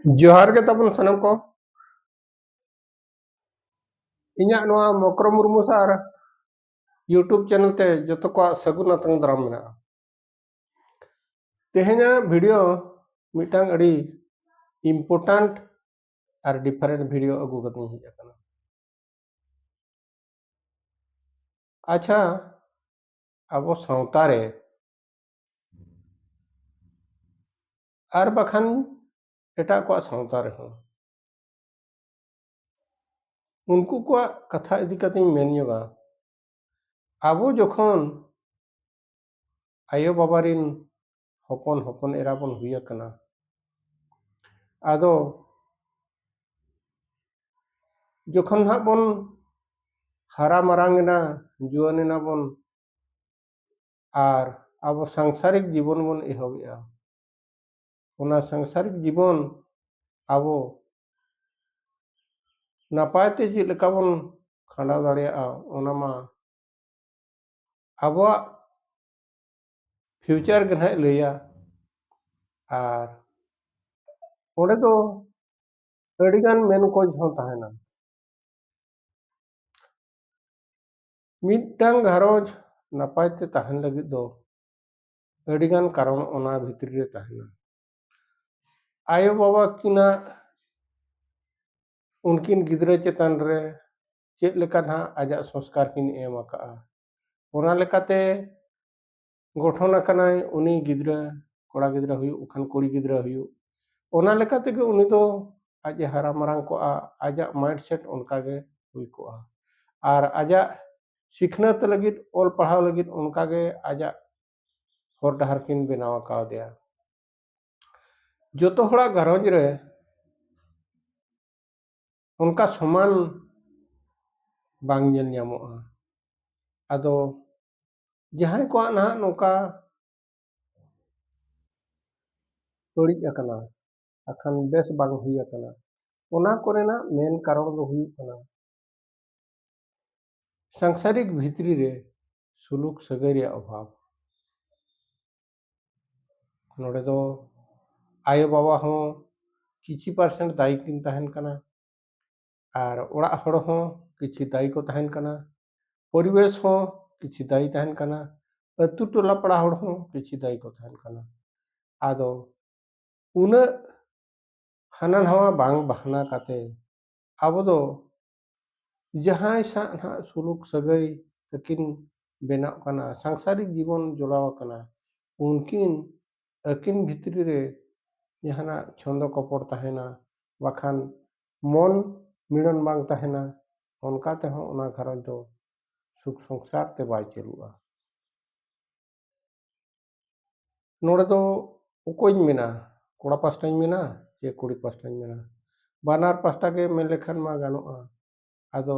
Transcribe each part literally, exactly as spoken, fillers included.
ᱡᱚᱦᱟᱨ ᱜᱮ ᱛᱟᱵᱚᱱ ᱥᱟᱱᱟᱢ ᱠᱚ᱾ ᱤᱧᱟᱹᱜ ᱱᱚᱣᱟ ᱢᱚᱠᱨᱚ ᱢᱩᱨᱢᱩ ᱥᱟᱨ YouTube channel ᱛᱮ ᱡᱚᱛᱚ ᱠᱚᱣᱟᱜ ᱥᱟᱹᱜᱩᱱ ᱟᱛᱟᱝ ᱫᱟᱨᱟᱢ ᱢᱮᱱᱟᱜᱼᱟ᱾ ᱛᱮᱦᱮᱧᱟᱜ video ᱢᱤᱫᱴᱟᱝ ᱟᱹᱰᱤ important ᱟᱨ different video ᱟᱹᱜᱩ ᱠᱟᱛᱮᱧ ᱦᱮᱡ ᱟᱠᱟᱱᱟ᱾ ᱟᱪᱪᱷᱟ, ᱟᱵᱚ ᱥᱟᱶᱛᱟ ᱨᱮ ᱟᱨ ᱵᱟᱠᱷᱟᱱ ᱮᱴᱟᱜ ᱠᱚᱣᱟᱜ ᱥᱟᱶᱛᱟ ᱨᱮᱦᱚᱸ ᱩᱱᱠᱩ ᱠᱚᱣᱟᱜ ᱠᱟᱛᱷᱟ ᱤᱫᱤ ᱠᱟᱛᱮᱧ ᱢᱮᱱ ᱧᱚᱜᱟ, ᱟᱵᱚ ᱡᱚᱠᱷᱚᱱ ᱟᱭᱳ ᱵᱟᱵᱟ ᱨᱤᱱ ᱦᱚᱯᱚᱱ ᱦᱚᱯᱚᱱ ᱮᱨᱟ ᱵᱚᱱ ᱦᱩᱭ ᱟᱠᱟᱱᱟ, ᱟᱫᱚ ᱡᱚᱠᱷᱚᱱ ᱦᱟᱸᱜ ᱵᱚᱱ ᱦᱟᱨᱟ ᱢᱟᱨᱟᱝ ᱮᱱᱟ, ᱡᱩᱣᱟᱹᱱ ᱮᱱᱟ ᱵᱚᱱ, ᱟᱨ ᱟᱵᱚ ᱥᱟᱝᱥᱟᱨᱤᱠ ᱡᱤᱵᱚᱱ ᱵᱚᱱ ᱮᱦᱚᱵᱮᱜᱼᱟ, ᱚᱱᱟ ᱥᱟᱝᱥᱟᱨᱤᱠ ᱡᱤᱵᱚᱱ ᱟᱵᱚ ᱱᱟᱯᱟᱭ ᱛᱮ ᱪᱮᱫ ᱞᱮᱠᱟ ᱵᱚᱱ ᱠᱷᱟᱸᱰᱟᱣ ᱫᱟᱲᱮᱭᱟᱜᱼᱟ, ᱚᱱᱟ ᱢᱟ ᱟᱵᱚᱣᱟᱜ future ᱜᱮ ᱱᱟᱦᱟᱜ ᱞᱟᱹᱭᱟ᱾ ᱟᱨ ᱚᱸᱰᱮ ᱫᱚ ᱟᱹᱰᱤᱜᱟᱱ ᱢᱮᱱ ᱠᱚᱡ ᱦᱚᱸ ᱛᱟᱦᱮᱱᱟ᱾ ᱢᱤᱫᱴᱟᱝ ᱜᱷᱟᱨᱚᱸᱡᱽ ᱱᱟᱯᱟᱭ ᱛᱮ ᱛᱟᱦᱮᱱ ᱞᱟᱹᱜᱤᱫ ᱫᱚ ᱟᱹᱰᱤᱜᱟᱱ ᱠᱟᱨᱚᱱ ᱚᱱᱟ ᱵᱷᱤᱛᱨᱤ ᱨᱮ ᱛᱟᱦᱮᱱᱟ᱾ ᱟᱭᱳ ᱵᱟᱵᱟ ᱠᱤᱱᱟᱜ ᱩᱱᱠᱤᱱ ᱜᱤᱫᱽᱨᱟᱹ ᱪᱮᱛᱟᱱ ᱨᱮ ᱪᱮᱫ ᱞᱮᱠᱟ ᱱᱟᱦᱟᱜ ᱟᱡᱟᱜ ᱥᱚᱝᱥᱠᱟᱨ ᱠᱤᱱ ᱮᱢ ᱟᱠᱟᱫᱼᱟ, ᱚᱱᱟ ᱞᱮᱠᱟᱛᱮ ᱜᱚᱴᱷᱚᱱ ᱟᱠᱟᱱᱟᱭ ᱩᱱᱤ ᱜᱤᱫᱽᱨᱟᱹ, ᱠᱚᱲᱟ ᱜᱤᱫᱽᱨᱟᱹ ᱦᱩᱭᱩᱜ ᱠᱷᱟᱱ ᱠᱩᱲᱤ ᱜᱤᱫᱽᱨᱟᱹ ᱦᱩᱭᱩᱜ, ᱚᱱᱟ ᱞᱮᱠᱟ ᱛᱮᱜᱮ ᱩᱱᱤ ᱫᱚ ᱟᱡ ᱮ ᱦᱟᱨᱟ ᱢᱟᱨᱟᱝ ᱠᱚᱜᱼᱟ, ᱟᱡᱟᱜ mindset ᱚᱱᱠᱟ ᱜᱮ ᱦᱩᱭ ᱠᱚᱜᱼᱟ᱾ ᱟᱨ ᱟᱡᱟᱜ ᱥᱤᱠᱷᱱᱟᱹᱛ ᱞᱟᱹᱜᱤᱫ, ᱚᱞ ᱯᱟᱲᱦᱟᱣ ᱞᱟᱹᱜᱤᱫ ᱚᱱᱠᱟ ᱜᱮ ᱟᱡᱟᱜ ᱦᱚᱨ ᱰᱟᱦᱟᱨ ᱠᱤᱱ ᱵᱮᱱᱟᱣ ᱟᱠᱟᱣᱫᱮᱭᱟ᱾ ᱡᱚᱛᱚ ᱦᱚᱲᱟᱜ ᱜᱷᱟᱨᱚᱸᱡᱽ ᱨᱮ ᱚᱱᱠᱟ ᱥᱚᱢᱟᱱ ᱵᱟᱝ ᱧᱮᱞ ᱧᱟᱢᱚᱜᱼᱟ᱾ ᱟᱫᱚ ᱡᱟᱦᱟᱸᱭ ᱠᱚᱣᱟᱜ ᱱᱟᱦᱟᱜ ᱱᱚᱝᱠᱟ ᱵᱟᱹᱲᱤᱡ ᱟᱠᱟᱱᱟ, ᱟᱠᱷᱟᱱ ᱵᱮᱥ ᱵᱟᱝ ᱦᱩᱭ ᱟᱠᱟᱱᱟ, ᱚᱱᱟ ᱠᱚᱨᱮᱱᱟᱜ ᱢᱮᱱ ᱠᱟᱨᱚᱱ ᱫᱚ ᱦᱩᱭᱩᱜ ᱠᱟᱱᱟ ᱥᱟᱝᱥᱟᱨᱤᱠ ᱵᱷᱤᱛᱨᱤ ᱨᱮ ᱥᱩᱞᱩᱠ ᱥᱟᱹᱜᱟᱹᱭ ᱨᱮᱭᱟᱜ ᱚᱵᱷᱟᱵᱽ᱾ ᱱᱚᱰᱮ ᱫᱚ ᱟᱭᱳ ᱵᱟᱵᱟ ᱦᱚᱸ ᱠᱤᱪᱷᱤ percent ᱫᱟᱭᱤ ᱠᱤᱱ ᱛᱟᱦᱮᱱ ᱠᱟᱱᱟ, ᱟᱨ ᱚᱲᱟᱜ ᱦᱚᱲ ᱦᱚᱸ ᱠᱤᱪᱷᱤ ᱫᱟᱭᱤ ᱠᱚ ᱛᱟᱦᱮᱱ ᱠᱟᱱᱟ, ᱯᱚᱨᱤᱵᱮᱥ ᱦᱚᱸ ᱠᱤᱪᱷᱤ ᱫᱟᱭᱤ ᱛᱟᱦᱮᱱ ᱠᱟᱱᱟ, ᱟᱹᱛᱩ ᱴᱚᱞᱟ ᱯᱟᱲᱟ ᱦᱚᱲ ᱦᱚᱸ ᱠᱤᱪᱷᱤ ᱫᱟᱭᱤ ᱠᱚ ᱛᱟᱦᱮᱱ ᱠᱟᱱᱟ᱾ ᱟᱫᱚ ᱩᱱᱟᱹᱜ ᱦᱟᱱᱟ ᱱᱟᱣᱟ ᱵᱟᱝ ᱵᱟᱦᱱᱟ ᱠᱟᱛᱮ ᱟᱵᱚ ᱫᱚ ᱡᱟᱦᱟᱸᱭ ᱥᱟᱶ ᱱᱟᱦᱟᱜ ᱥᱩᱞᱩᱠ ᱥᱟᱹᱜᱟᱹᱭ ᱛᱟᱹᱠᱤᱱ ᱵᱮᱱᱟᱜ ᱠᱟᱱᱟ, ᱥᱟᱝᱥᱟᱨᱤᱠ ᱡᱤᱵᱚᱱ ᱡᱚᱲᱟᱣ ᱟᱠᱟᱱᱟ, ᱩᱱᱠᱤᱱ ᱟᱹᱠᱤᱱ ᱵᱷᱤᱛᱨᱤ ᱨᱮ ᱡᱟᱦᱟᱱᱟᱜ ᱪᱷᱚᱸᱫᱚ ᱠᱚᱯᱚᱲ ᱛᱟᱦᱮᱱᱟ, ᱵᱟᱠᱷᱟᱱ ᱢᱚᱱ ᱢᱤᱲᱚᱱ ᱵᱟᱝ ᱛᱟᱦᱮᱱᱟ, ᱚᱱᱠᱟ ᱛᱮᱦᱚᱸ ᱚᱱᱟ ᱜᱷᱟᱨᱚᱸᱡᱽ ᱫᱚ ᱥᱩᱠ ᱥᱚᱝᱥᱟᱨ ᱛᱮ ᱵᱟᱭ ᱪᱟᱹᱞᱩᱜᱼᱟ᱾ ᱱᱚᱰᱮ ᱫᱚ ᱚᱠᱚᱭᱧ ᱢᱮᱱᱟ, ᱠᱚᱲᱟ ᱯᱟᱥᱴᱟᱧ ᱢᱮᱱᱟ ᱪᱮ ᱠᱩᱲᱤ ᱯᱟᱥᱴᱟᱧ ᱢᱮᱱᱟ? ᱵᱟᱱᱟᱨ ᱯᱟᱥᱴᱟ ᱜᱮ ᱢᱮᱱ ᱞᱮᱠᱷᱟᱱ ᱢᱟ ᱜᱟᱱᱚᱜᱼᱟ᱾ ᱟᱫᱚ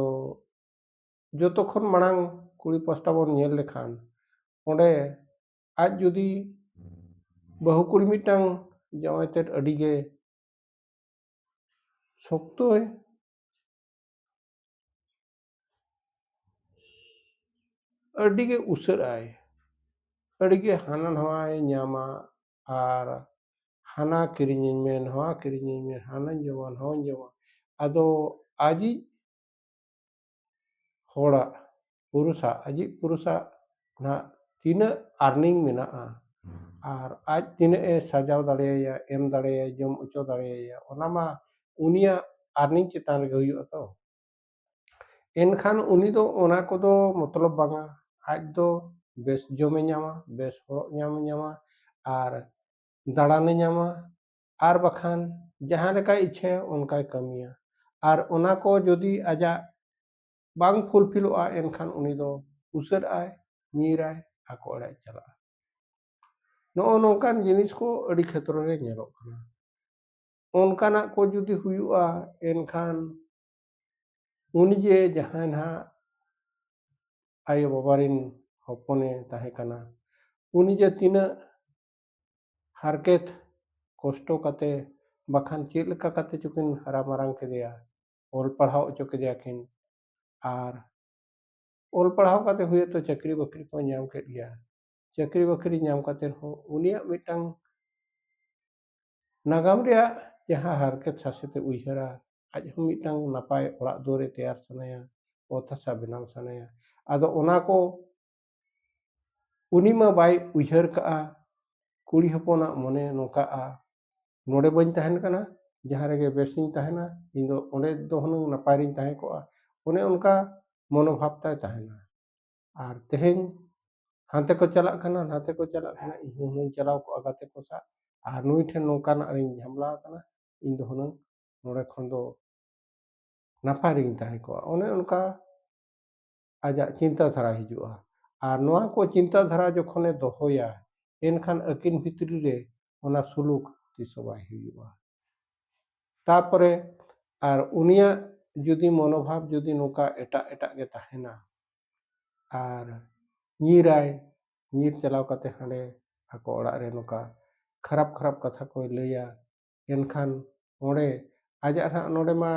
ᱡᱚᱛᱚ ᱠᱷᱚᱱ ᱢᱟᱲᱟᱝ ᱠᱩᱲᱤ ᱯᱟᱥᱴᱟ ᱵᱚᱱ ᱧᱮᱞ ᱞᱮᱠᱷᱟᱱ, ᱚᱸᱰᱮ ᱟᱡ ᱡᱩᱫᱤ ᱵᱟᱹᱦᱩ ᱠᱩᱲᱤ ᱢᱤᱫᱴᱟᱝ ᱡᱟᱶᱟᱭ ᱛᱮᱫ ᱟᱹᱰᱤ ᱜᱮ ᱥᱚᱠᱛᱚᱭ, ᱟᱹᱰᱤ ᱜᱮ ᱩᱥᱟᱹᱫ ᱟᱭ, ᱟᱹᱰᱤ ᱜᱮ ᱦᱟᱱᱟ ᱱᱟᱣᱟᱭ ᱧᱟᱢᱟ, ᱟᱨ ᱦᱟᱱᱟ ᱠᱤᱨᱤᱧᱟᱹᱧ ᱢᱮ, ᱱᱚᱣᱟ ᱠᱤᱨᱤᱧᱟᱹᱧ ᱢᱮ, ᱦᱟᱱᱟᱧ ᱡᱚᱢᱟ, ᱱᱚᱣᱟᱧ ᱡᱚᱢᱟ᱾ ᱟᱫᱚ ᱟᱡᱤᱡ ᱦᱚᱲᱟᱜ, ᱯᱩᱨᱩᱥᱟᱜ, ᱟᱡᱤᱡ ᱯᱩᱨᱩᱥᱟᱜ ᱱᱟᱦᱟᱜ ᱛᱤᱱᱟᱹᱜ earning ᱢᱮᱱᱟᱜᱼᱟ, ᱟᱨ ᱟᱡ ᱛᱤᱱᱟᱹᱜ ᱮ ᱥᱟᱡᱟᱣ ᱫᱟᱲᱮᱭᱟᱭᱟ, ᱮᱢ ᱫᱟᱲᱮᱭᱟᱭᱟ, ᱡᱚᱢ ᱦᱚᱪᱚ ᱫᱟᱲᱮᱭᱟᱭᱟ, ᱚᱱᱟ ᱢᱟ ᱩᱱᱤᱭᱟᱜ earning ᱪᱮᱛᱟᱱ ᱨᱮᱜᱮ ᱦᱩᱭᱩᱜᱼᱟ ᱛᱚ᱾ ᱮᱱᱠᱷᱟᱱ ᱩᱱᱤ ᱫᱚ ᱚᱱᱟ ᱠᱚᱫᱚ ᱢᱚᱛᱞᱚᱵ ᱵᱟᱝᱟ᱾ ᱟᱡ ᱫᱚ ᱵᱮᱥ ᱡᱚᱢᱮ ᱧᱟᱢᱟ, ᱵᱮᱥ ᱦᱚᱨᱚᱜ ᱧᱟᱢᱮ ᱧᱟᱢᱟ, ᱟᱨ ᱫᱟᱬᱟᱱᱮ ᱧᱟᱢᱟ, ᱟᱨ ᱵᱟᱠᱷᱟᱱ ᱡᱟᱦᱟᱸ ᱞᱮᱠᱟᱭ ᱤᱪᱪᱷᱟᱹᱭᱟ ᱚᱱᱠᱟᱭ ᱠᱟᱹᱢᱤᱭᱟ᱾ ᱟᱨ ᱚᱱᱟ ᱠᱚ ᱡᱩᱫᱤ ᱟᱡᱟᱜ ᱵᱟᱝ ᱯᱷᱩᱞᱯᱷᱤᱞᱚᱜᱼᱟ, ᱮᱱᱠᱷᱟᱱ ᱩᱱᱤ ᱫᱚ ᱩᱥᱟᱹᱫ ᱟᱭ, ᱧᱤᱨᱟᱭ, ᱟᱠᱚ ᱚᱲᱟᱜ ᱮ ᱪᱟᱞᱟᱜᱼᱟ᱾ ᱱᱚᱜᱼᱚ ᱱᱚᱝᱠᱟᱱ ᱡᱤᱱᱤᱥ ᱠᱚ ᱟᱹᱰᱤ ᱠᱷᱮᱛᱨᱚ ᱨᱮ ᱧᱮᱞᱚᱜ ᱠᱟᱱᱟ᱾ ᱚᱱᱠᱟᱱᱟᱜ ᱠᱚ ᱡᱩᱫᱤ ᱦᱩᱭᱩᱜᱼᱟ, ᱮᱱᱠᱷᱟᱱ ᱩᱱᱤ ᱡᱮ ᱡᱟᱦᱟᱸᱭ ᱱᱟᱦᱟᱜ ᱟᱭᱳ ᱵᱟᱵᱟ ᱨᱤᱱ ᱦᱚᱯᱚᱱᱮ ᱛᱟᱦᱮᱸ ᱠᱟᱱᱟ, ᱩᱱᱤ ᱡᱮ ᱛᱤᱱᱟᱹᱜ ᱦᱟᱨᱠᱮᱛ ᱠᱚᱥᱴᱚ ᱠᱟᱛᱮ, ᱵᱟᱠᱷᱟᱱ ᱪᱮᱫ ᱞᱮᱠᱟ ᱠᱟᱛᱮ ᱪᱚᱠᱤᱱ ᱦᱟᱨᱟ ᱢᱟᱨᱟᱝ ᱠᱮᱫᱮᱭᱟ, ᱚᱞ ᱯᱟᱲᱦᱟᱣ ᱦᱚᱪᱚ ᱠᱮᱫᱮᱭᱟ ᱠᱤᱱ, ᱟᱨ ᱚᱞ ᱯᱟᱲᱦᱟᱣ ᱠᱟᱛᱮ ᱦᱚᱭᱛᱳ ᱪᱟᱹᱠᱨᱤ ᱵᱟᱹᱠᱨᱤ ᱠᱚ ᱧᱟᱢ ᱠᱮᱫ ᱜᱮᱭᱟ᱾ ᱪᱟᱹᱠᱨᱤ ᱵᱟᱹᱠᱨᱤ ᱧᱟᱢ ᱠᱟᱛᱮ ᱦᱚᱸ ᱩᱱᱤᱭᱟᱜ ᱢᱤᱫᱴᱟᱝ ᱱᱟᱜᱟᱢ ᱨᱮᱭᱟᱜ ᱡᱟᱦᱟᱸ ᱦᱟᱨᱠᱮᱛ ᱥᱟᱥᱮᱛᱮ ᱩᱭᱦᱟᱹᱨᱟ, ᱟᱡ ᱦᱚᱸ ᱢᱤᱫᱴᱟᱝ ᱱᱟᱯᱟᱭ ᱚᱲᱟᱜ ᱫᱩᱣᱟᱹᱨᱮ ᱛᱮᱭᱟᱨ ᱥᱟᱱᱟᱭᱟ, ᱚᱛ ᱦᱟᱥᱟ ᱵᱮᱱᱟᱣ ᱥᱟᱱᱟᱭᱟ᱾ ᱟᱫᱚ ᱚᱱᱟ ᱠᱚ ᱩᱱᱤ ᱢᱟ ᱵᱟᱭ ᱩᱭᱦᱟᱹᱨ ᱠᱟᱜᱼᱟ, ᱠᱩᱲᱤ ᱦᱚᱯᱚᱱᱟᱜ ᱢᱚᱱᱮ ᱱᱚᱝᱠᱟᱜᱼᱟ, ᱱᱚᱰᱮ ᱵᱟᱹᱧ ᱛᱟᱦᱮᱱ ᱠᱟᱱᱟ, ᱡᱟᱦᱟᱸ ᱨᱮᱜᱮ ᱵᱮᱥᱤᱧ ᱛᱟᱦᱮᱱᱟ, ᱤᱧ ᱫᱚ ᱚᱸᱰᱮ ᱫᱚ ᱦᱩᱱᱟᱹᱝ ᱱᱟᱯᱟᱭ ᱨᱤᱧ ᱛᱟᱦᱮᱸ ᱠᱚᱜᱼᱟ, ᱚᱱᱮ ᱚᱱᱠᱟ ᱢᱚᱱᱳᱵᱷᱟᱵ ᱛᱟᱭ ᱛᱟᱦᱮᱱᱟ᱾ ᱟᱨ ᱛᱮᱦᱮᱧ ᱦᱟᱱᱛᱮ ᱠᱚ ᱪᱟᱞᱟᱜ ᱠᱟᱱᱟ, ᱱᱟᱛᱮ ᱠᱚ ᱪᱟᱞᱟᱜ ᱠᱟᱱᱟ, ᱤᱧ ᱦᱚᱸ ᱦᱩᱱᱟᱹᱝ ᱪᱟᱞᱟᱣ ᱠᱚᱜᱼᱟ ᱜᱟᱛᱮ ᱠᱚ ᱥᱟᱶ, ᱟᱨ ᱱᱩᱭ ᱴᱷᱮᱱ ᱱᱚᱝᱠᱟᱱᱟᱜ ᱨᱤᱧ ᱡᱷᱟᱢᱞᱟ ᱟᱠᱟᱱᱟ, ᱤᱧ ᱫᱚ ᱦᱩᱱᱟᱹᱝ ᱱᱚᱰᱮ ᱠᱷᱚᱱ ᱫᱚ ᱱᱟᱯᱟᱭ ᱨᱮᱜᱤᱧ ᱛᱟᱦᱮᱸ ᱠᱚᱜᱼᱟ, ᱚᱱᱮ ᱚᱱᱠᱟ ᱟᱡᱟᱜ ᱪᱤᱱᱛᱟᱹ ᱫᱷᱟᱨᱟ ᱦᱤᱡᱩᱜᱼᱟ᱾ ᱟᱨ ᱱᱚᱣᱟ ᱠᱚ ᱪᱤᱱᱛᱟᱹ ᱫᱷᱟᱨᱟ ᱡᱚᱠᱷᱚᱱᱮ ᱫᱚᱦᱚᱭᱟ, ᱮᱱᱠᱷᱟᱱ ᱟᱹᱠᱤᱱ ᱵᱷᱤᱛᱨᱤ ᱨᱮ ᱚᱱᱟ ᱥᱩᱞᱩᱠ ᱛᱤᱥ ᱦᱚᱸ ᱵᱟᱭ ᱦᱩᱭᱩᱜᱼᱟ᱾ ᱛᱟᱯᱚᱨᱮ ᱟᱨ ᱩᱱᱤᱭᱟᱜ ᱡᱩᱫᱤ ᱢᱚᱱᱳᱵᱷᱟᱵ ᱡᱩᱫᱤ ᱱᱚᱝᱠᱟ ᱮᱴᱟᱜ ᱮᱴᱟᱜ ᱜᱮ ᱛᱟᱦᱮᱱᱟ, ᱟᱨ ᱧᱤᱨᱟᱭ, ᱧᱤᱨ ᱪᱟᱞᱟᱣ ᱠᱟᱛᱮ ᱦᱟᱸᱰᱮ ᱟᱠᱚ ᱚᱲᱟᱜ ᱨᱮ ᱱᱚᱝᱠᱟ ᱠᱷᱟᱨᱟᱯ ᱠᱷᱟᱨᱟᱯ ᱠᱟᱛᱷᱟ ᱠᱚᱭ ᱞᱟᱹᱭᱟ, ᱮᱱᱠᱷᱟᱱ ᱚᱸᱰᱮ ᱟᱡᱟᱜ ᱦᱟᱸᱜ ᱱᱚᱰᱮ ᱢᱟ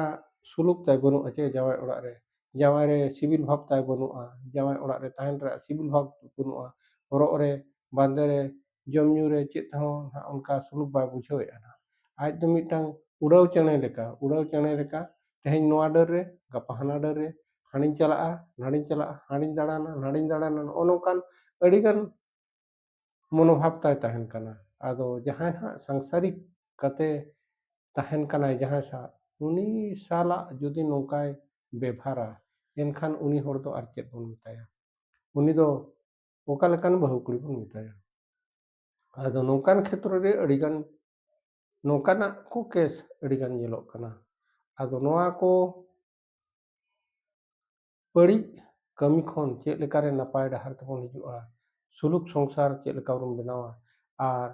ᱥᱩᱞᱩᱠ ᱛᱟᱭ ᱵᱟᱹᱱᱩᱜᱼᱟ ᱪᱮ ᱡᱟᱶᱟᱭ ᱚᱲᱟᱜ ᱨᱮ, ᱡᱟᱶᱟᱭ ᱨᱮ ᱥᱤᱵᱤᱞ ᱵᱷᱟᱵᱽ ᱛᱟᱭ ᱵᱟᱹᱱᱩᱜᱼᱟ, ᱡᱟᱶᱟᱭ ᱚᱲᱟᱜ ᱨᱮ ᱛᱟᱦᱮᱱ ᱨᱮᱭᱟᱜ ᱥᱤᱵᱤᱞ ᱵᱷᱟᱵᱽ ᱵᱟᱹᱱᱩᱜᱼᱟ, ᱦᱚᱨᱚᱜ ᱨᱮ, ᱵᱟᱸᱫᱮ ᱨᱮ, ᱡᱚᱢ ᱧᱩ ᱨᱮ ᱪᱮᱫ ᱛᱮᱦᱚᱸ ᱦᱟᱸᱜ ᱚᱱᱠᱟ ᱥᱩᱞᱩᱠ ᱵᱟᱭ ᱵᱩᱡᱷᱟᱹᱣᱮᱫᱼᱟ ᱦᱟᱸᱜ᱾ ᱟᱡ ᱫᱚ ᱢᱤᱫᱴᱟᱝ ᱩᱰᱟᱹᱣ ᱪᱮᱬᱮ ᱞᱮᱠᱟ, ᱩᱰᱟᱹᱣ ᱪᱮᱬᱮ ᱞᱮᱠᱟ ᱛᱮᱦᱮᱧ ᱱᱚᱣᱟ ᱰᱟᱹᱨ ᱨᱮ, ᱜᱟᱯᱟ ᱦᱟᱱᱟ ᱰᱟᱹᱨ ᱨᱮ, ᱦᱟᱸᱰᱮᱧ ᱪᱟᱞᱟᱜᱼᱟ, ᱱᱟᱰᱮᱧ ᱪᱟᱞᱟᱜᱼᱟ, ᱦᱟᱸᱰᱮᱧ ᱫᱟᱬᱟᱱᱟ, ᱱᱟᱰᱮᱧ ᱫᱟᱬᱟᱱᱟ, ᱱᱚᱜᱼᱚ ᱱᱚᱝᱠᱟᱱ ᱟᱹᱰᱤᱜᱟᱱ ᱢᱚᱱᱳᱵᱷᱟᱵ ᱛᱟᱭ ᱛᱟᱦᱮᱱ ᱠᱟᱱᱟ᱾ ᱟᱫᱚ ᱡᱟᱦᱟᱸᱭ ᱦᱟᱸᱜ ᱥᱟᱝᱥᱟᱨᱤᱠ ᱠᱟᱛᱮ ᱛᱟᱦᱮᱱ ᱠᱟᱱᱟᱭ ᱡᱟᱦᱟᱸᱭ ᱥᱟᱶ, ᱩᱱᱤ ᱥᱟᱞᱟᱜ ᱡᱩᱫᱤ ᱱᱚᱝᱠᱟᱭ ᱵᱮᱵᱷᱟᱨᱟ, ᱮᱱᱠᱷᱟᱱ ᱩᱱᱤ ᱦᱚᱲ ᱫᱚ ᱟᱨ ᱪᱮᱫ ᱵᱚᱱ ᱢᱮᱛᱟᱭᱟ? ᱩᱱᱤ ᱫᱚ ᱚᱠᱟ ᱞᱮᱠᱟᱱ ᱵᱟᱹᱦᱩ ᱠᱩᱲᱤ ᱵᱚᱱ ᱢᱮᱛᱟᱭᱟ? ᱟᱫᱚ ᱱᱚᱝᱠᱟᱱ ᱠᱷᱮᱛᱨᱚ ᱨᱮ ᱟᱹᱰᱤᱜᱟᱱ ᱱᱚᱝᱠᱟᱱᱟᱜ ᱠᱚ ᱠᱮᱥ ᱟᱹᱰᱤᱜᱟᱱ ᱧᱮᱞᱚᱜ ᱠᱟᱱᱟ᱾ ᱟᱫᱚ ᱱᱚᱣᱟ ᱠᱚ ᱵᱟᱹᱲᱤᱡ ᱠᱟᱹᱢᱤ ᱠᱷᱚᱱ ᱪᱮᱫ ᱞᱮᱠᱟᱨᱮ ᱱᱟᱯᱟᱭ ᱰᱟᱦᱟᱨ ᱛᱮᱵᱚᱱ ᱦᱤᱡᱩᱜᱼᱟ, ᱥᱩᱞᱩᱠ ᱥᱚᱝᱥᱟᱨ ᱪᱮᱫ ᱞᱮᱠᱟ ᱵᱚᱱ ᱵᱮᱱᱟᱣᱟ, ᱟᱨ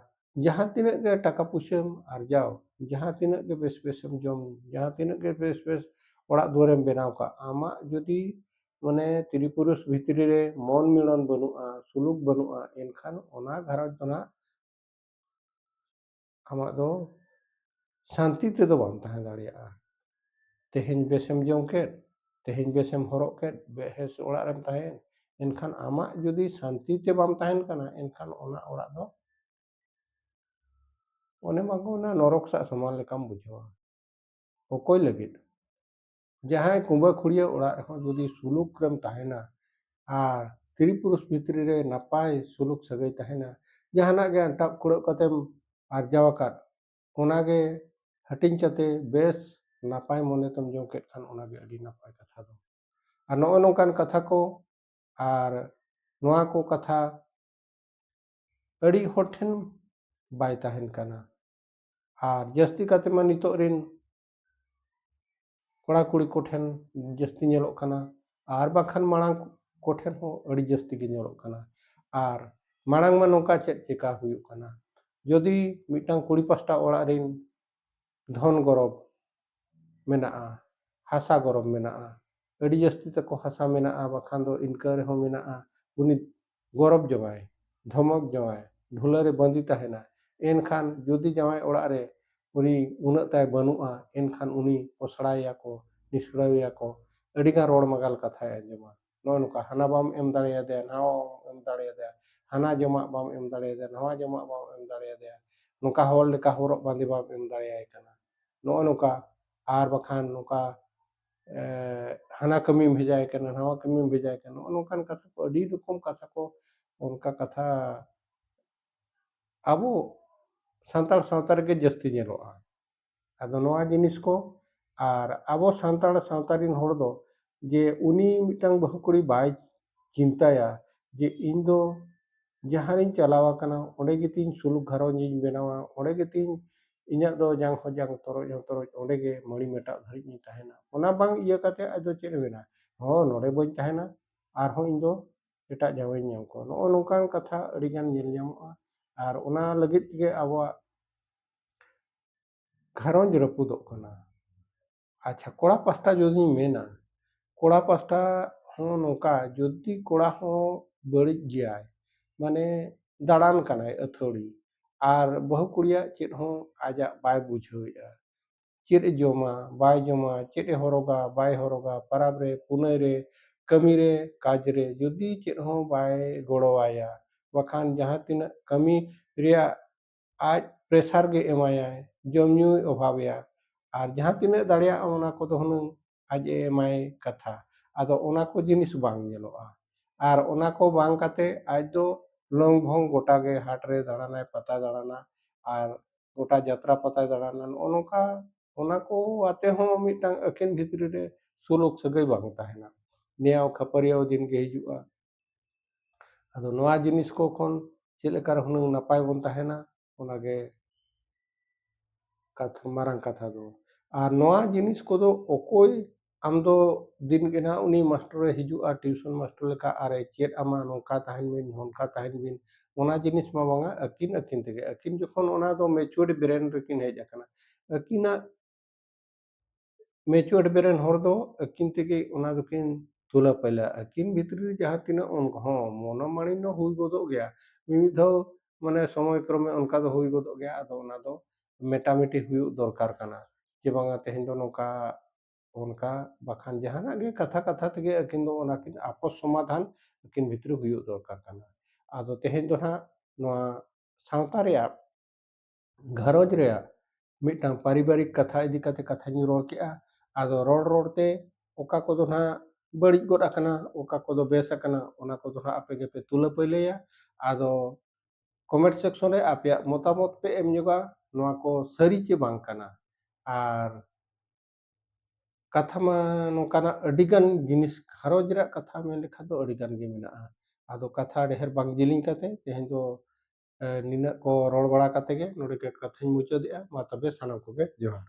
ᱡᱟᱦᱟᱸ ᱛᱤᱱᱟᱹᱜ ᱜᱮ ᱴᱟᱠᱟ ᱯᱩᱭᱥᱟᱹᱢ ᱟᱨᱡᱟᱣ, ᱡᱟᱦᱟᱸ ᱛᱤᱱᱟᱹᱜ ᱜᱮ ᱵᱮᱥ ᱵᱮᱥᱮᱢ ᱡᱚᱢ, ᱡᱟᱦᱟᱸ ᱛᱤᱱᱟᱹᱜ ᱜᱮ ᱵᱮᱥ ᱵᱮᱥ ᱚᱲᱟᱜ ᱫᱩᱣᱟᱹᱨᱮᱢ ᱵᱮᱱᱟᱣ ᱠᱟᱜ, ᱟᱢᱟᱜ ᱡᱩᱫᱤ ᱢᱟᱱᱮ ᱛᱨᱤ ᱯᱩᱨᱩᱥ ᱵᱷᱤᱛᱨᱤ ᱨᱮ ᱢᱚᱱ ᱢᱤᱞᱚᱱ ᱵᱟᱹᱱᱩᱜᱼᱟ, ᱥᱩᱞᱩᱠ ᱵᱟᱹᱱᱩᱜᱼᱟ, ᱮᱱᱠᱷᱟᱱ ᱚᱱᱟ ᱜᱷᱟᱨᱚᱸᱡᱽ ᱫᱚ ᱱᱟᱜ ᱟᱢᱟᱜ ᱫᱚ ᱥᱟᱱᱛᱤ ᱛᱮᱫᱚ ᱵᱟᱢ ᱛᱟᱦᱮᱸ ᱫᱟᱲᱮᱭᱟᱜᱼᱟ᱾ ᱛᱮᱦᱮᱧ ᱵᱮᱥᱮᱢ ᱡᱚᱢ ᱠᱮᱫ, ᱛᱮᱦᱮᱧ ᱵᱮᱥᱮᱢ ᱦᱚᱨᱚᱜ ᱠᱮᱫ, ᱵᱮᱥ ᱚᱲᱟᱜ ᱨᱮᱢ ᱛᱟᱦᱮᱸᱭᱮᱱ, ᱮᱱᱠᱷᱟᱱ ᱟᱢᱟᱜ ᱡᱩᱫᱤ ᱥᱟᱱᱛᱤ ᱛᱮ ᱵᱟᱢ ᱛᱟᱦᱮᱱ ᱠᱟᱱᱟ, ᱮᱱᱠᱷᱟᱱ ᱚᱱᱟ ᱚᱲᱟᱜ ᱫᱚ ᱚᱱᱮ ᱢᱟᱠᱚ ᱚᱱᱟ ᱱᱚᱨᱚᱠ ᱥᱟᱜ ᱥᱚᱢᱟᱱ ᱞᱮᱠᱟᱢ ᱵᱩᱡᱷᱟᱹᱣᱟ᱾ ᱚᱠᱚᱭ ᱞᱟᱹᱜᱤᱫ? ᱡᱟᱦᱟᱸᱭ ᱠᱩᱸᱵᱟᱹ ᱠᱷᱩᱲᱭᱟᱹ ᱚᱲᱟᱜ ᱨᱮᱦᱚᱸ ᱡᱩᱫᱤ ᱥᱩᱞᱩᱠ ᱨᱮᱢ ᱛᱟᱦᱮᱱᱟ ᱟᱨ ᱛᱤᱨᱤ ᱯᱩᱨᱩᱥ ᱵᱷᱤᱛᱨᱤ ᱨᱮ ᱱᱟᱯᱟᱭ ᱥᱩᱞᱩᱠ ᱥᱟᱹᱜᱟᱹᱭ ᱛᱟᱦᱮᱱᱟ, ᱡᱟᱦᱟᱱᱟᱜ ᱜᱮ ᱟᱱᱴᱟᱜ ᱠᱩᱲᱟᱹᱜ ᱠᱟᱛᱮᱢ ᱟᱨᱡᱟᱣ ᱟᱠᱟᱫ, ᱚᱱᱟᱜᱮ ᱦᱟᱹᱴᱤᱧ ᱠᱟᱛᱮ ᱵᱮᱥ ᱱᱟᱯᱟᱭ ᱢᱚᱱᱮ ᱛᱮᱢ ᱡᱚᱢ ᱠᱮᱫ ᱠᱷᱟᱱ ᱚᱱᱟᱜᱮ ᱟᱹᱰᱤ ᱱᱟᱯᱟᱭ ᱠᱟᱛᱷᱟ ᱫᱚ᱾ ᱟᱨ ᱱᱚᱜᱼᱚ ᱱᱚᱝᱠᱟᱱ ᱠᱟᱛᱷᱟ ᱠᱚ, ᱟᱨ ᱱᱚᱣᱟ ᱠᱚ ᱠᱟᱛᱷᱟ ᱟᱹᱰᱤ ᱦᱚᱲ ᱴᱷᱮᱱ ᱵᱟᱭ ᱛᱟᱦᱮᱱ ᱠᱟᱱᱟ᱾ ᱟᱨ ᱡᱟᱹᱥᱛᱤ ᱠᱟᱛᱮ ᱢᱟ ᱱᱤᱛᱚᱜ ᱨᱤᱱ ᱠᱚᱲᱟ ᱠᱩᱲᱤ ᱠᱚᱴᱷᱮᱱ ᱡᱟᱹᱥᱛᱤ ᱧᱮᱞᱚᱜ ᱠᱟᱱᱟ, ᱟᱨ ᱵᱟᱝᱠᱷᱟᱱ ᱢᱟᱲᱟᱝ ᱠᱚᱴᱷᱮᱱ ᱦᱚᱸ ᱟᱹᱰᱤ ᱡᱟᱹᱥᱛᱤ ᱜᱮ ᱧᱮᱞᱚᱜ ᱠᱟᱱᱟ᱾ ᱟᱨ ᱢᱟᱲᱟᱝ ᱢᱟ ᱱᱚᱝᱠᱟ ᱪᱮᱫ ᱪᱮᱠᱟ ᱦᱩᱭᱩᱜ ᱠᱟᱱᱟ, ᱡᱩᱫᱤ ᱢᱤᱫᱴᱟᱝ ᱠᱩᱲᱤ ᱯᱟᱥᱴᱟ ᱚᱲᱟᱜ ᱨᱤᱱ ᱫᱷᱚᱱ ᱜᱚᱨᱚᱵᱽ ᱢᱮᱱᱟᱜᱼᱟ, ᱦᱟᱥᱟ ᱜᱚᱨᱚᱵᱽ ᱢᱮᱱᱟᱜᱼᱟ, ᱟᱹᱰᱤ ᱡᱟᱹᱥᱛᱤ ᱛᱟᱠᱚ ᱦᱟᱥᱟ ᱢᱮᱱᱟᱜᱼᱟ, ᱵᱟᱠᱷᱟᱱ ᱫᱚ ᱤᱱᱠᱟᱹ ᱨᱮᱦᱚᱸ ᱢᱮᱱᱟᱜᱼᱟ, ᱩᱱᱤ ᱜᱚᱨᱚᱵᱽ ᱡᱚᱝᱟᱭ, ᱫᱷᱚᱢᱚᱠ ᱡᱚᱝᱟᱭ, ᱰᱷᱩᱞᱟᱹ ᱨᱮ ᱵᱟᱸᱫᱤ ᱛᱟᱦᱮᱱᱟ᱾ ᱮᱱᱠᱷᱟᱱ ᱡᱩᱫᱤ ᱡᱟᱶᱟᱭ ᱚᱲᱟᱜ ᱨᱮ ᱩᱱᱤ ᱩᱱᱟᱹᱜ ᱛᱟᱭ ᱵᱟᱹᱱᱩᱜᱼᱟ, ᱮᱱᱠᱷᱟᱱ ᱩᱱᱤ ᱯᱚᱥᱲᱟᱭᱮᱭᱟ ᱠᱚ, ᱱᱤᱥᱲᱟᱹᱣᱮᱭᱟ ᱠᱚ, ᱟᱹᱰᱤᱜᱟᱱ ᱨᱚᱲ ᱢᱟᱜᱟᱞ ᱠᱟᱛᱷᱟᱭ ᱟᱸᱡᱚᱢᱟ᱾ ᱱᱚᱜᱼᱚ ᱱᱚᱝᱠᱟ, ᱦᱟᱱᱟ ᱵᱟᱢ ᱮᱢ ᱫᱟᱲᱮᱭᱟᱫᱮᱭᱟ, ᱱᱟᱣᱟ ᱵᱟᱢ ᱮᱢ ᱫᱟᱲᱮᱭᱟᱫᱮᱭᱟ, ᱦᱟᱱᱟ ᱡᱚᱢᱟᱜ ᱵᱟᱢ ᱮᱢ ᱫᱟᱲᱮᱭᱟᱫᱮᱭᱟ, ᱱᱟᱣᱟ ᱡᱚᱢᱟᱜ ᱵᱟᱢ ᱮᱢ ᱫᱟᱲᱮᱭᱟᱫᱮᱭᱟ, ᱱᱚᱝᱠᱟ ᱦᱚᱲ ᱞᱮᱠᱟ ᱦᱚᱨᱚᱜ ᱵᱟᱸᱫᱮ ᱵᱟᱢ ᱮᱢ ᱫᱟᱲᱮᱭᱟᱭ ᱠᱟᱱᱟ, ᱱᱚᱜᱼᱚ ᱱᱚᱝᱠᱟ᱾ ᱟᱨ ᱵᱟᱠᱷᱟᱱ ᱱᱚᱝᱠᱟ, ᱮ, ᱦᱟᱱᱟ ᱠᱟᱹᱢᱤᱢ ᱵᱷᱮᱡᱟᱭ ᱠᱟᱱᱟ, ᱱᱟᱣᱟ ᱠᱟᱹᱢᱤᱢ ᱵᱷᱮᱡᱟᱭ ᱠᱟᱱᱟ, ᱱᱚᱜᱼᱚ ᱱᱚᱝᱠᱟᱱ ᱠᱟᱛᱷᱟ ᱠᱚ, ᱟᱹᱰᱤ ᱨᱚᱠᱚᱢ ᱠᱟᱛᱷᱟ ᱠᱚ, ᱚᱱᱠᱟ ᱠᱟᱛᱷᱟ ᱟᱵᱚ ᱥᱟᱱᱛᱟᱲ ᱥᱟᱶᱛᱟ ᱨᱮᱜᱮ ᱡᱟᱹᱥᱛᱤ ᱧᱮᱞᱚᱜᱼᱟ᱾ ᱟᱫᱚ ᱱᱚᱣᱟ ᱡᱤᱱᱤᱥ ᱠᱚ, ᱟᱨ ᱟᱵᱚ ᱥᱟᱱᱛᱟᱲ ᱥᱟᱶᱛᱟ ᱨᱤᱱ ᱦᱚᱲ ᱫᱚ ᱡᱮ ᱩᱱᱤ ᱢᱤᱫᱴᱟᱝ ᱵᱟᱹᱦᱩ ᱠᱩᱲᱤ ᱵᱟᱭ ᱪᱤᱱᱛᱟᱹᱭᱟ ᱡᱮ ᱤᱧ ᱫᱚ ᱡᱟᱦᱟᱸ ᱨᱤᱧ ᱪᱟᱞᱟᱣ ᱟᱠᱟᱱᱟ, ᱚᱸᱰᱮ ᱜᱮᱛᱤᱧ ᱥᱩᱞᱩᱠ ᱜᱷᱟᱨᱚᱸᱡᱽ ᱤᱧ ᱵᱮᱱᱟᱣᱟ, ᱚᱸᱰᱮ ᱜᱮᱛᱤᱧ ᱤᱧᱟᱹᱜ ᱫᱚ ᱡᱟᱝ ᱦᱚᱸ ᱡᱟᱝ, ᱛᱚᱨᱚᱡ ᱦᱚᱸ ᱛᱚᱨᱚᱡ, ᱚᱸᱰᱮ ᱜᱮ ᱢᱟᱹᱲᱤ ᱢᱮᱴᱟᱜ ᱫᱷᱟᱹᱨᱤᱡ ᱤᱧ ᱛᱟᱦᱮᱱᱟ᱾ ᱚᱱᱟ ᱵᱟᱝ ᱤᱭᱟᱹ ᱠᱟᱛᱮ ᱟᱡ ᱫᱚ ᱪᱮᱫ ᱮ ᱢᱮᱱᱟ, ᱦᱚᱸ, ᱱᱚᱰᱮ ᱵᱟᱹᱧ ᱛᱟᱦᱮᱱᱟ, ᱟᱨᱦᱚᱸ ᱤᱧ ᱫᱚ ᱮᱴᱟᱜ ᱡᱟᱶᱟᱭᱤᱧ ᱧᱟᱢ ᱠᱚᱣᱟ᱾ ᱱᱚᱜᱼᱚ ᱱᱚᱝᱠᱟᱱ ᱠᱟᱛᱷᱟ ᱟᱹᱰᱤᱜᱟᱱ ᱧᱮᱞ ᱧᱟᱢᱚᱜᱼᱟ᱾ ᱟᱨ ᱚᱱᱟ ᱞᱟᱹᱜᱤᱫ ᱛᱮᱜᱮ ᱟᱵᱚᱣᱟᱜ ᱜᱷᱟᱨᱚᱸᱡᱽ ᱨᱟᱹᱯᱩᱫᱚᱜ ᱠᱟᱱᱟ᱾ ᱟᱪᱪᱷᱟ, ᱠᱚᱲᱟ ᱯᱟᱥᱴᱟ ᱡᱩᱫᱤᱧ ᱢᱮᱱᱟ, ᱠᱚᱲᱟ ᱯᱟᱥᱴᱟ ᱦᱚᱸ ᱱᱚᱝᱠᱟ, ᱡᱩᱫᱤ ᱠᱚᱲᱟ ᱦᱚᱸ ᱵᱟᱹᱲᱤᱡ ᱜᱮᱭᱟᱭ, ᱢᱟᱱᱮ ᱫᱟᱬᱟᱱ ᱠᱟᱱᱟᱭ ᱟᱹᱛᱷᱟᱹᱲᱤ, ᱟᱨ ᱵᱟᱹᱦᱩ ᱠᱩᱲᱤᱭᱟᱜ ᱪᱮᱫ ᱦᱚᱸ ᱟᱡᱟᱜ ᱵᱟᱭ ᱵᱩᱡᱷᱟᱹᱣᱮᱫᱼᱟ, ᱪᱮᱫ ᱮ ᱡᱚᱢᱟ, ᱵᱟᱭ ᱡᱚᱢᱟ, ᱪᱮᱫ ᱮ ᱦᱚᱨᱚᱜᱟ, ᱵᱟᱭ ᱦᱚᱨᱚᱜᱟ, ᱯᱟᱨᱟᱵᱽ ᱨᱮ, ᱯᱩᱱᱟᱹᱭ ᱨᱮ, ᱠᱟᱹᱢᱤ ᱨᱮ, ᱠᱟᱡᱽ ᱨᱮ, ᱡᱩᱫᱤ ᱪᱮᱫ ᱦᱚᱸ ᱵᱟᱭ ᱜᱚᱲᱚᱣᱟᱭᱟ, ᱵᱟᱠᱷᱟᱱ ᱡᱟᱦᱟᱸ ᱛᱤᱱᱟᱹᱜ ᱠᱟᱹᱢᱤ ᱨᱮᱭᱟᱜ ᱟᱡ ᱯᱨᱮᱥᱟᱨ ᱜᱮ ᱮᱢᱟᱭᱟᱭ, ᱡᱚᱢ ᱧᱩᱭ ᱚᱵᱷᱟᱵᱮᱭᱟ, ᱟᱨ ᱡᱟᱦᱟᱸ ᱛᱤᱱᱟᱹᱜ ᱫᱟᱲᱮᱭᱟᱜᱼᱟ ᱚᱱᱟ ᱠᱚᱫᱚ ᱦᱩᱱᱟᱹᱝ ᱟᱡ ᱮ ᱮᱢᱟᱭ ᱠᱟᱛᱷᱟ᱾ ᱟᱫᱚ ᱚᱱᱟ ᱠᱚ ᱡᱤᱱᱤᱥ ᱵᱟᱝ ᱧᱮᱞᱚᱜᱼᱟ᱾ ᱟᱨ ᱚᱱᱟ ᱠᱚ ᱵᱟᱝ ᱠᱟᱛᱮ ᱟᱡ ᱫᱚ ᱞᱚᱝ ᱵᱷᱚᱝ ᱜᱚᱴᱟ ᱜᱮ ᱦᱟᱴ ᱨᱮ ᱫᱟᱬᱟᱱᱟᱭ, ᱯᱟᱛᱟ ᱫᱟᱬᱟᱱᱟ, ᱟᱨ ᱜᱚᱴᱟ ᱡᱟᱛᱨᱟ ᱯᱟᱛᱟᱭ ᱫᱟᱬᱟᱱᱟ᱾ ᱱᱚᱜᱼᱚ ᱱᱚᱝᱠᱟ, ᱚᱱᱟ ᱠᱚ ᱟᱛᱮ ᱦᱚᱸ ᱢᱤᱫᱴᱟᱝ ᱟᱹᱠᱤᱱ ᱵᱷᱤᱛᱨᱤ ᱨᱮ ᱥᱩᱞᱩᱠ ᱥᱟᱹᱜᱟᱹᱭ ᱵᱟᱝ ᱛᱟᱦᱮᱱᱟ᱾ ᱱᱮᱭᱟᱣ ᱠᱷᱟᱹᱯᱟᱹᱨᱤᱭᱟᱹᱣ ᱫᱤᱱ ᱜᱮ ᱦᱤᱡᱩᱜᱼᱟ᱾ ᱟᱫᱚ ᱱᱚᱣᱟ ᱡᱤᱱᱤᱥ ᱠᱚ ᱠᱷᱚᱱ ᱪᱮᱫ ᱞᱮᱠᱟ ᱨᱮ ᱦᱩᱱᱟᱹᱝ ᱱᱟᱯᱟᱭ ᱵᱚᱱ ᱛᱟᱦᱮᱱᱟ, ᱚᱱᱟᱜᱮ ᱠᱟᱛᱷᱟ, ᱢᱟᱨᱟᱝ ᱠᱟᱛᱷᱟ ᱫᱚ᱾ ᱟᱨ ᱱᱚᱣᱟ ᱡᱤᱱᱤᱥ ᱠᱚᱫᱚ ᱚᱠᱚᱭ, ᱟᱢ ᱫᱚ ᱫᱤᱱ ᱜᱮ ᱱᱟᱦᱟᱜ ᱩᱱᱤ ᱢᱟᱥᱴᱚᱨᱮ ᱦᱤᱡᱩᱜᱼᱟ, ᱴᱤᱭᱩᱥᱚᱱ ᱢᱟᱥᱴᱚᱨ ᱞᱮᱠᱟ, ᱟᱨᱮ ᱪᱮᱫ ᱟᱢᱟ, ᱱᱚᱝᱠᱟ ᱛᱟᱦᱮᱱ ᱵᱤᱱ, ᱱᱚᱝᱠᱟ ᱛᱟᱦᱮᱱ ᱵᱤᱱ, ᱚᱱᱟ ᱡᱤᱱᱤᱥ ᱢᱟ ᱵᱟᱝᱟ᱾ ᱟᱹᱠᱤᱱ ᱟᱹᱠᱤᱱ ᱛᱮᱜᱮ, ᱟᱹᱠᱤᱱ ᱡᱚᱠᱷᱚᱱ ᱚᱱᱟ ᱫᱚ ᱢᱮᱪᱩᱨᱰ ᱵᱨᱮᱱ ᱨᱮᱠᱤᱱ ᱦᱮᱡ ᱟᱠᱟᱱᱟ, ᱟᱹᱠᱤᱱᱟᱜ ᱢᱮᱪᱩᱨᱰ ᱵᱨᱮᱱ ᱦᱚᱲ ᱫᱚ ᱟᱹᱠᱤᱱ ᱛᱮᱜᱮ ᱚᱱᱟ ᱫᱚᱠᱤᱱ ᱛᱩᱞᱟᱹ ᱯᱟᱭᱞᱟ᱾ ᱟᱹᱠᱤᱱ ᱵᱷᱤᱛᱨᱤ ᱨᱮ ᱡᱟᱦᱟᱸ ᱛᱤᱱᱟᱹᱜ ᱚᱱᱠᱟ ᱦᱚᱸ ᱢᱚᱱᱚᱢᱟᱱᱤᱱᱱᱚ ᱦᱩᱭ ᱜᱚᱫᱚᱜ ᱜᱮᱭᱟ, ᱢᱤᱢᱤᱫ ᱫᱷᱟᱣ ᱢᱟᱱᱮ ᱥᱚᱢᱚᱭ ᱠᱨᱚᱢᱮ ᱚᱱᱠᱟ ᱫᱚ ᱦᱩᱭ ᱜᱚᱫᱚᱜ ᱜᱮᱭᱟ᱾ ᱟᱫᱚ ᱚᱱᱟ ᱫᱚ ᱢᱮᱴᱟᱢᱤᱴᱤ ᱦᱩᱭᱩᱜ ᱫᱚᱨᱠᱟᱨ ᱠᱟᱱᱟ, ᱡᱮ ᱵᱟᱝᱟ ᱛᱮᱦᱮᱧ ᱫᱚ ᱱᱚᱝᱠᱟ ᱚᱱᱠᱟ, ᱵᱟᱠᱷᱟᱱ ᱡᱟᱦᱟᱱᱟᱜ ᱜᱮ ᱠᱟᱛᱷᱟ ᱠᱟᱛᱷᱟ ᱛᱮᱜᱮ ᱟᱹᱠᱤᱱ ᱫᱚ ᱚᱱᱟ ᱠᱤᱱ ᱟᱯᱚᱥ ᱥᱚᱢᱟᱫᱷᱟᱱ ᱟᱹᱠᱤᱱ ᱵᱷᱤᱛᱨᱤ ᱦᱩᱭᱩᱜ ᱫᱚᱨᱠᱟᱨ ᱠᱟᱱᱟ᱾ ᱟᱫᱚ ᱛᱮᱦᱮᱧ ᱫᱚ ᱱᱟᱦᱟᱜ ᱱᱚᱣᱟ ᱥᱟᱶᱛᱟ ᱨᱮᱭᱟᱜ, ᱜᱷᱟᱨᱚᱸᱡᱽ ᱨᱮᱭᱟᱜ ᱢᱤᱫᱴᱟᱝ ᱯᱟᱨᱤᱵᱟᱨᱤᱠ ᱠᱟᱛᱷᱟ ᱤᱫᱤ ᱠᱟᱛᱮ ᱠᱟᱛᱷᱟᱧ ᱨᱚᱲ ᱠᱮᱜᱼᱟ᱾ ᱟᱫᱚ ᱨᱚᱲ ᱨᱚᱲ ᱛᱮ ᱚᱠᱟ ᱠᱚᱫᱚ ᱱᱟᱦᱟᱜ ᱵᱟᱹᱲᱤᱡ ᱜᱚᱫ ᱟᱠᱟᱱᱟ, ᱚᱠᱟ ᱠᱚᱫᱚ ᱵᱮᱥ ᱟᱠᱟᱱᱟ, ᱚᱱᱟ ᱠᱚᱫᱚ ᱱᱟᱦᱟᱜ ᱟᱯᱮ ᱜᱮᱯᱮ ᱛᱩᱞᱟᱹ ᱯᱟᱹᱭᱞᱟᱹᱭᱟ᱾ ᱟᱫᱚ ᱠᱚᱢᱮᱱᱴ ᱥᱮᱠᱥᱚᱱ ᱨᱮ ᱟᱯᱮᱭᱟᱜ ᱢᱚᱛᱟᱢᱚᱛ ᱯᱮ ᱮᱢ ᱧᱚᱜᱟ, ᱱᱚᱣᱟ ᱠᱚ ᱥᱟᱹᱨᱤ ᱪᱮ ᱵᱟᱝ ᱠᱟᱱᱟ᱾ ᱟᱨ ᱠᱟᱛᱷᱟ ᱢᱟ ᱱᱚᱝᱠᱟᱱᱟᱜ ᱟᱹᱰᱤᱜᱟᱱ ᱡᱤᱱᱤᱥ, ᱜᱷᱟᱨᱚᱸᱡᱽ ᱨᱮᱭᱟᱜ ᱠᱟᱛᱷᱟ ᱢᱮᱱ ᱞᱮᱠᱷᱟᱱ ᱫᱚ ᱟᱹᱰᱤᱜᱟᱱ ᱜᱮ ᱢᱮᱱᱟᱜᱼᱟ᱾ ᱟᱫᱚ ᱠᱟᱛᱷᱟ ᱰᱷᱮᱨ ᱵᱟᱝ ᱡᱮᱞᱮᱧ ᱠᱟᱛᱮ ᱛᱮᱦᱮᱧ ᱫᱚ, ᱮ, ᱱᱤᱱᱟᱹᱜ ᱠᱚ ᱨᱚᱲ ᱵᱟᱲᱟ ᱠᱟᱛᱮ ᱜᱮ ᱱᱚᱰᱮ ᱜᱮ ᱠᱟᱛᱷᱟᱧ ᱢᱩᱪᱟᱹᱫᱮᱜᱼᱟ᱾ ᱢᱟ ᱛᱚᱵᱮ ᱥᱟᱱᱟᱢ ᱠᱚᱜᱮ ᱡᱚᱦᱟᱨ᱾